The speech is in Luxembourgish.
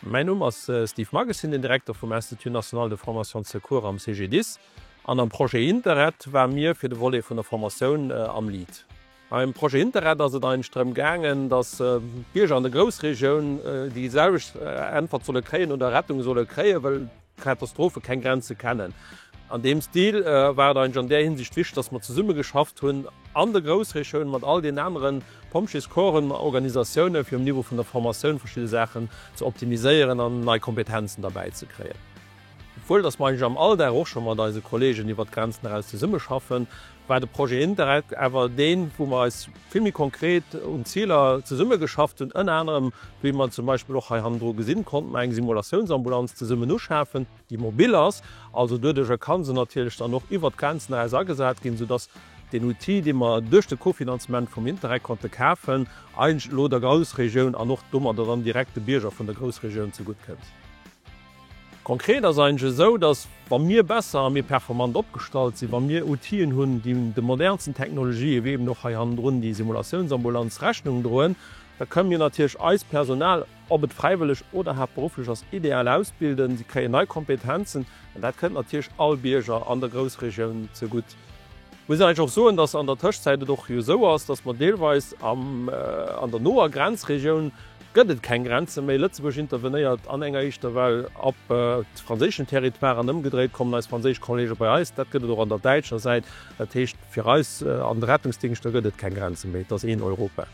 Mäin Numm ass Steve Mages, sinn den Direkter vum Institut National de Formation de Secours am CGDIS an am Projet Interred war mir fir de Volet vun der Formatioun am Lead. Beim Projet Interred ass et eigentlech drëm gaangen, datt d'Bierger an der Groussregioun déi selwecht Äntwert solle kréien oder Rettung solle kréien, well Katastrophe keng Grenze kennen. An deem Stil war et eigentlech an där Hinsicht wichteg, datt mer zesumme geschafft hunn an der Groussregioun mat all deenen aneren Pompjeescorpsen, Organisatiounen, fir um Niveau vun der Formatioun verschidde Saachen ze optimiséieren an nei Kompetenzen derbäi ze kréien. Obwuel datt mer eigentlech am Alldag och scho mat eise Kolleegen iwwert d'Grenzen eraus zesummeschaffen, war de Projet Interreg awer deen, wou mer eis vill méi konkret un Ziler zesummegeschafft hunn, ënner anerem, wéi mer zum Beispill och hei hannendru gesinn, konnte mer eng Simulatiounsambulanz zesummen uschafen, déi mobil ass, also doduerjer ka se natierlech dann och iwwert d'Grenzen eraus agesat ginn, soudass deen Outil, dee mer duerch de Kofinanzement vum Interreg konnte kafen, eigentlech elo der Groussregioun an och domadder dann direkt de Bierger vun der Groussregioun zegutt kënnt. Konkret ass eigentlech esou, dass wa mir besser a méi performant opgestallt sinn, wa mir Outile hunn, déi de modernsten Technologië wéi eben och hei hannendrun déi Simulatiounsambulanz Rechnung droen, da kënnen mir natierlech eist Personal, ob et fräiwëlleg oder haaptberufflech ass, ideal ausbilden. Si kréien nei Kompetenzen an dat kënnt natierlech all Bierger an der Groussregioun zegutt. Muss een eigentlech och soen, dass an der Tëschzäit et och jo esou ass, dass mer deelweis am, an der noer Grenzregioun gëtt et keng Grenze méi. Lëtzebuerg intervenéiert an enger éischter Well op franséischen Territoire an ëmgedréit kommen eis franséisch Kollege bei eis. Dat gëtt et och an der däitscher Säit. Dat heescht, fir eis an de Rettungsdingschter gëtt et keng Grenze méi. Et ass een Europa.